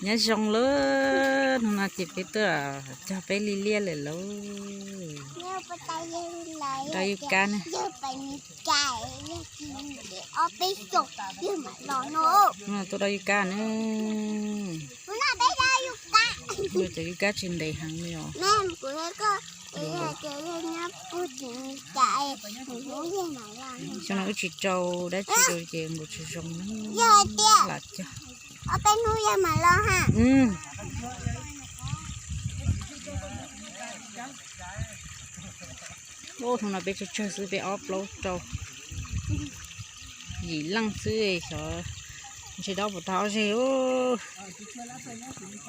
Nyob zoo lawm, hnub no ces peb tuaj cog peb li liaj lawm lauj. Rau yub kab na. Tuaj rau yub kab na. Cov yub kab tsis ntev heev li os. Xyoo no wb tsis rau dab tsi rau ces nkaus tsis zoo na. Lam cog. Hnub no peb tsawg tsawg xwb, peb ob plaub rau yim leej xwb, xyov ntshe dob puas tag ob zeg.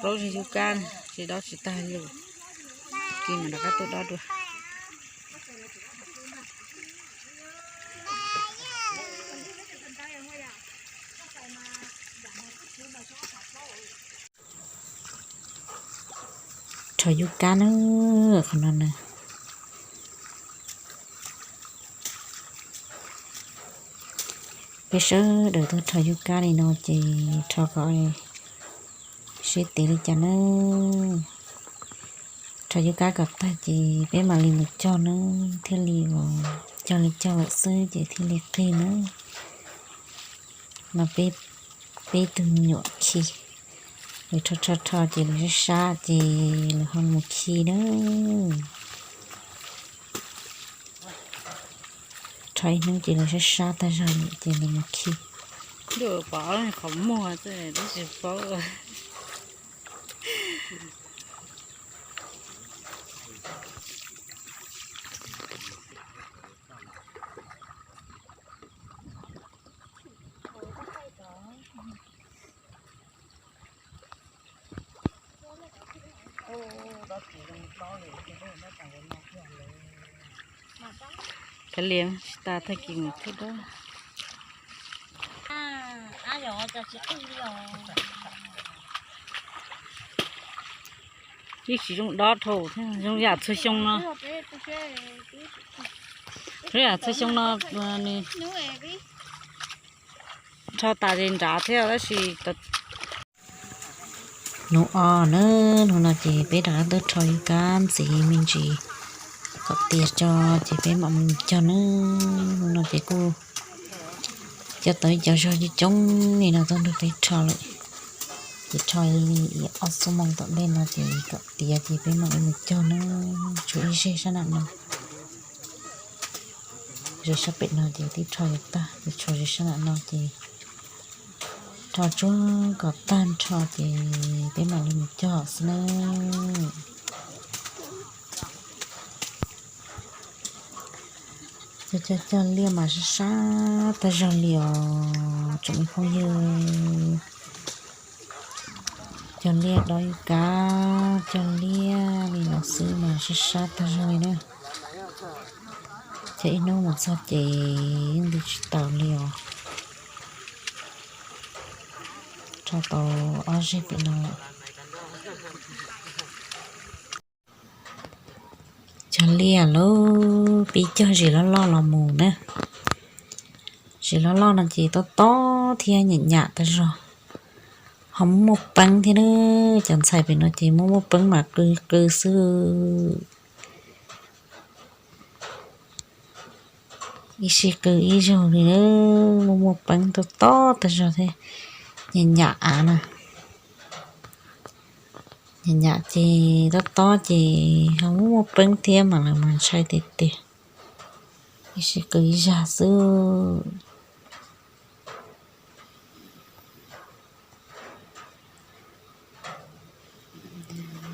Plaub zeg yub kab, ntshe dob tsis tag li. Kis mas rov qab tuaj dob dua. Rho yub kab na, qhov no na. Peb sawv daws tuaj rho yub kab li no ces rho kom seb tiv li cas na. Rho yub kab kom tag ces peb mam li mus cog na, thiaj li cog li cog lawm xwb ces thiaj li qig na. No peb, peb tug me nyuam khi, lawv rho rho rho ces lawv sab sab ces lawv ho mus khi na. Rho ib hnub ces lawv sab sab tag zog ces lawv mus khi. Pom qhov muag tab sis paub. Kav liam, tsis tas tag kis mus tuaj dob. Ib tsis zoo dob dhau, zoo yam txhua xyoo no. Zoo yam txhua xyoo no nws rho tas ces nrad thiab tab sis hnub ob na, hnub no ces peb rov qab tuaj rho yub kab ntxiv me ntsis kom tiav tso ces peb mam mus cog na. Hnub no ces kuj coj tau ib co zog coob coob li no tuaj nrog peb rho lawm. Ces rho li ob xuab moos tom ntej no ces kom tiav ces peb mam li mus cog na. Tshuav ib zeg sab nram no, zeg sab pem no ces twb rho yuav tag, ces tshuav zeg sab nram no ces rho tsuag kom tag nrho ces peb mam li mus cog xwb na. Cog cog cog liaj mas sab sab tag zog li os tsoom me phooj ywg. Cog liaj dob yub kab, cog liaj li no xwb mas sab sab tag zog li na. Ces ib hnub mus txog ces yeej li tsis taus li os. Rho tau ob zeg pem no lawm. Cog liaj lauj, pib cog zes loj loj los mus na. Zes loj loj no ces tob tob thiab nyam nyam tas zog, ho muaj muaj peeb thiab na. Cov ntxhais pem no ces muaj muaj peeb mas qw qw xwb. Ib sij qw ib zaug li, muaj muaj peeb tob tob tas zog thiab, nyam nyam av na. Nyam nyam ces tob tob ces ho muaj muaj peeb thiab mas lawv mas ntshai tiag tiag. Ib sij qw ib zag xwb.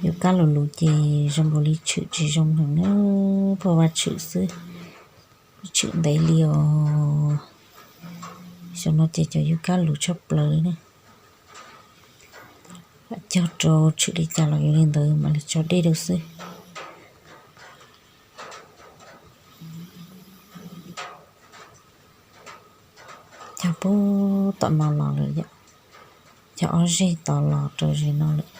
Yub kab luv luv ces zoo nkaus li tshwm tsis zoo heev na, pog vaj tshwm xwb, tshwm ntev li os. Xyoo no ces cov yub kab luv tshaj plaws li na. Cog rau tshwm li cas los yuav li ntawd mam li tso dej rau xwb. Cog puag tom no los lawm, cog ob zeg tod los rau zes no lawm.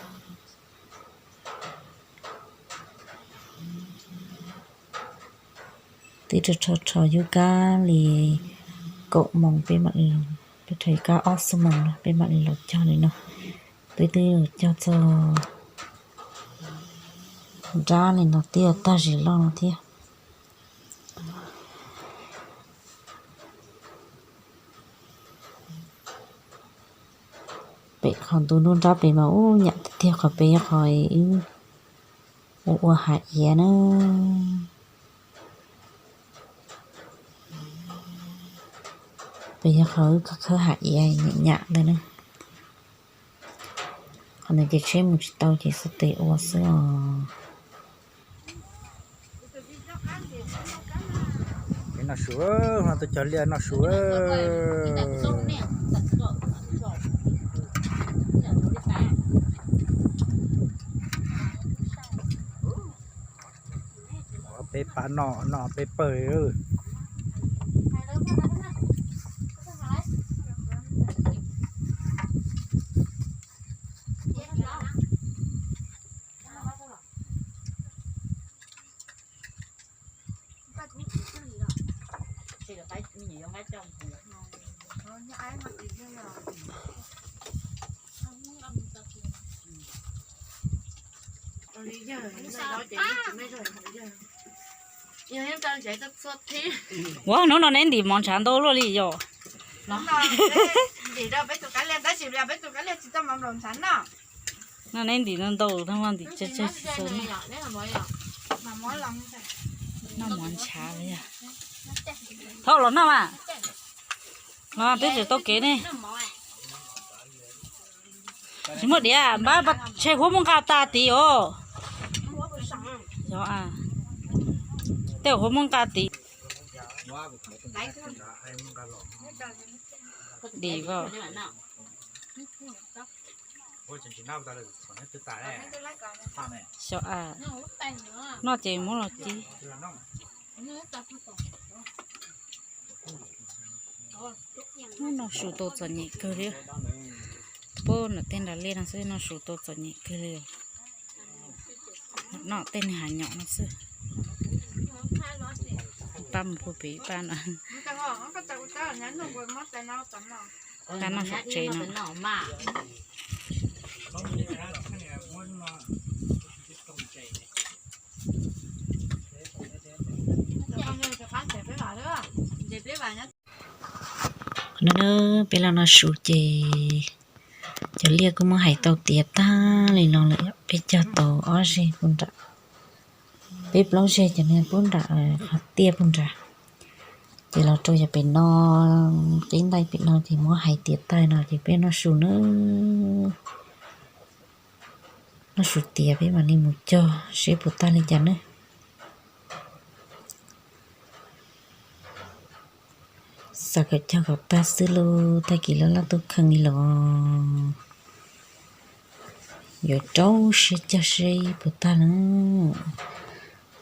Twb rho rho yub kab li kaum moos peb mam li, peb rho yub kab ob xuab moos no peb mam li los cog li no. Peb twb cog txog nrab li no twb yuav tag zim loj no thiab. Pem qhov ntu nruab nrab pem mas ub nyam tiag tiag, qhov pem yog qhov wb ua ua hav iav na. Pem yog qhov wb khawb khawb hav iav nyam nyam ntawd na. Qhov no ces tsheb mus tsis tau ces xuas tes ua xwb os. Noj su, tus cog liaj noj su. Peb pab noj, noj peb pawg. Ua hnub no neb ntim mov ntshav ntau luaj li yom? No neb ntim ntau ntau, ntim tsawg tsawg. Noj mov ntshav li. Thaum los noj mas. Los twb tsis tau kev ne. Tsis muaj diav, npab tshe huab muab nqa tas tid os. Tej huab muab nqa tid. Dim ko. Xyov a, noj ces muab los ci. Noj su tau txom nyem kawg li. Puag nram tej nram liaj no xwb noj su tau txom nyem kawg li. Noj tej niag hav nyom no xwb. Pab mus puag pem ib pab no. Pab noj saum tsev no. Qhov no peb los noj su ces cov liaj kuj muab hais tau tiav tag li no lawm, peb cog tau ob zeg puag nram, peb plaub zeg cov niag puag nram qhov tiaj puag nrad. Ces los rau yav pem no, qib ntaij pem no ces muab hais tiav tag no ces peb noj su na. Noj su tiav peb mam li mus cog seb puas tag li cas nawb. Xav kom cog kom tag xwb lauj, tag kis laj laj tuaj kheej li los. Yuav rau siab cog seb puas tag na.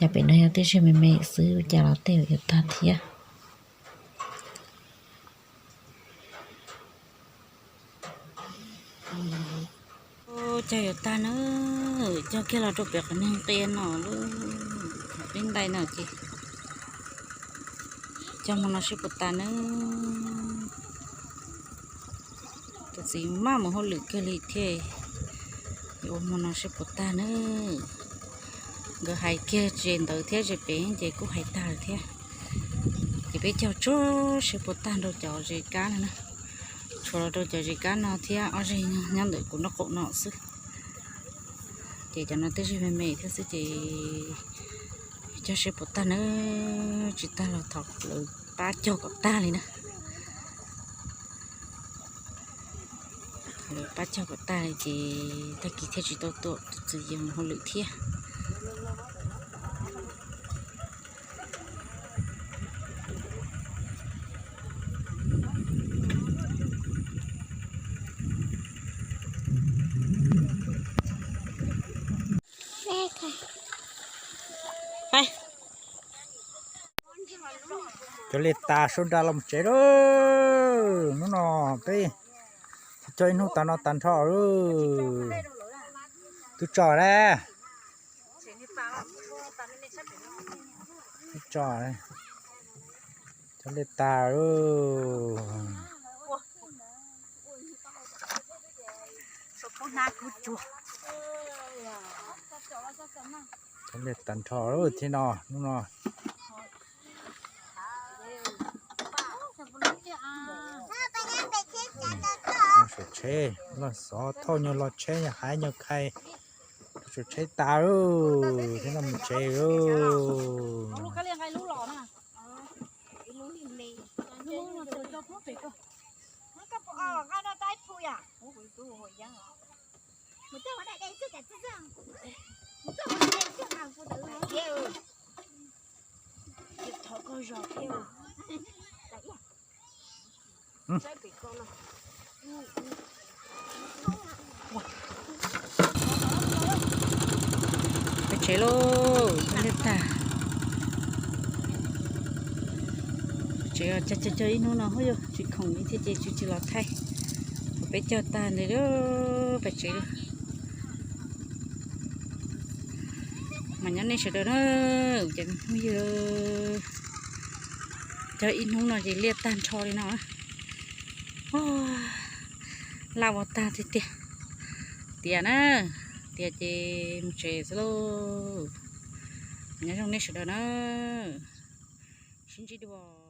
Yog pem no yog tej zej me me xwb ua cas los tej yuav tag thiab. Cog yuav tag na, cog kiag los rau pem qhov niag qia no lub, qhov qib ntaij no ces cog hmo no seb puas tag na. Tus txiv maj mus hauj lwm kiag li thiab, ua hmo no seb puas tag na. Nkawd hais kiag ze ntawd thiab ze pem ces kuj hais tag lawm thiab. Ces peb cog tsuag seb puas tag rau cov zes kab no na. Tshuav los rau cov zes kab no thiab ob zeg nyob ntawm kuv nraub qaum no xwb. Ces cov no tej zej me me thiab xwb ces cog seb puas tag na, tsis tag los thov lawv pab cog kom tag li na. Lawv pab cog kom tag li ces tag kis thiaj tsis tau tuaj, tus txiv yuav mus hauj lwm thiab. Cov liaj tas sawv daws los tsev lawm. Hnub no peb cog ib hnub tas no tas nrho lawm. Twb tso lawm. Twb tso, cov liaj tas lawm. Tag nrho thiab no, hnub no suav tsheb, loj xov thauj nyuag los tsheb nyuag haiv nyuag khai, suav tsheb tas lawm thiab no mus tsev lawm. Peb tsev lauj, liaj tag. Tsev cog cog ib hnub no, hu yog tsis khoom li thiab ces tsis tsis los thaij. Peb cog tag ntawd, peb tsev. Mas nyob nej sawv daws na, cov phooj ywg, cog ib hnub no ces liaj tag nrho li no. Laj ua tag tiag tiag. Tias na, tias ces mus tsev xwb lauj. Nyob zoo nej sawv daws na, sib ntsib dua.